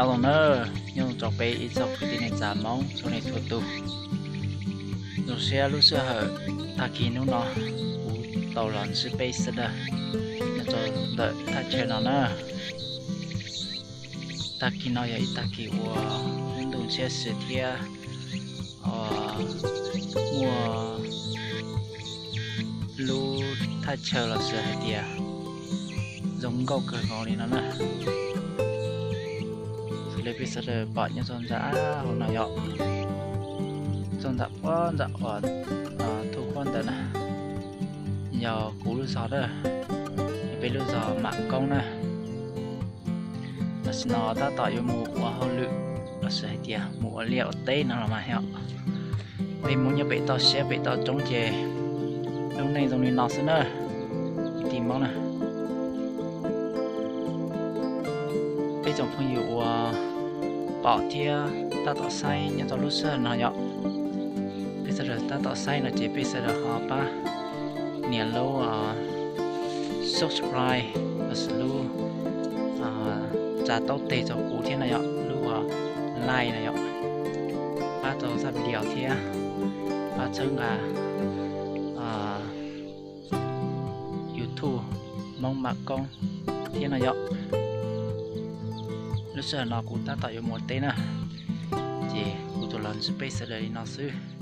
Nyob zoo na, nyob zoo rau peb ib tsoom kwv tij neej tsa Hmoob txhua leej txhua tus. Zoo siab lub sij hawm tag kis hnub no kuv tau los ntsib peb sawv daws nyob rau ntawm thaj chaw no na. Tag kis no yog ib tag kis uas lub ntuj ntshiab si thiab muaj lub thaj chaw los sis hais tias zoo nkauj kawg nkaus li no na. Xws li peb sawv daws pom nyob rau ntawm hauv no yog rau ntawm puag ntawm uas thu huab ntawd na, yog kuv lub zos na, yog peb lub zos Mam Koob na. Tam sim no tab tom yuav mus ua hauj lwm los sis hais tias mus ua liaj ua teb no los mas yog peb Hmoob nyob pem toj siab pem toj roob ces lub neej zoo li no xwb na, kwv tij Hmoob na. Peb tsoom phooj ywg uas pom thiab tab tom saib nyob rau lub sij hawm no yog peb sawv daws tab tom saib no ces peb sawv daws ho pab nias lub subscribe los sis lub tsa taub teg rau kuv thiab no yog lub like no yog pab rau zaj video thiab pab txhawb nqa YouTube Hmoob Mam Koob thiab no yog. Lub sij hawm no kuv tab tom yuav mus teb na, ces kuv tsuas los ntsib peb sawv daws li no xwb.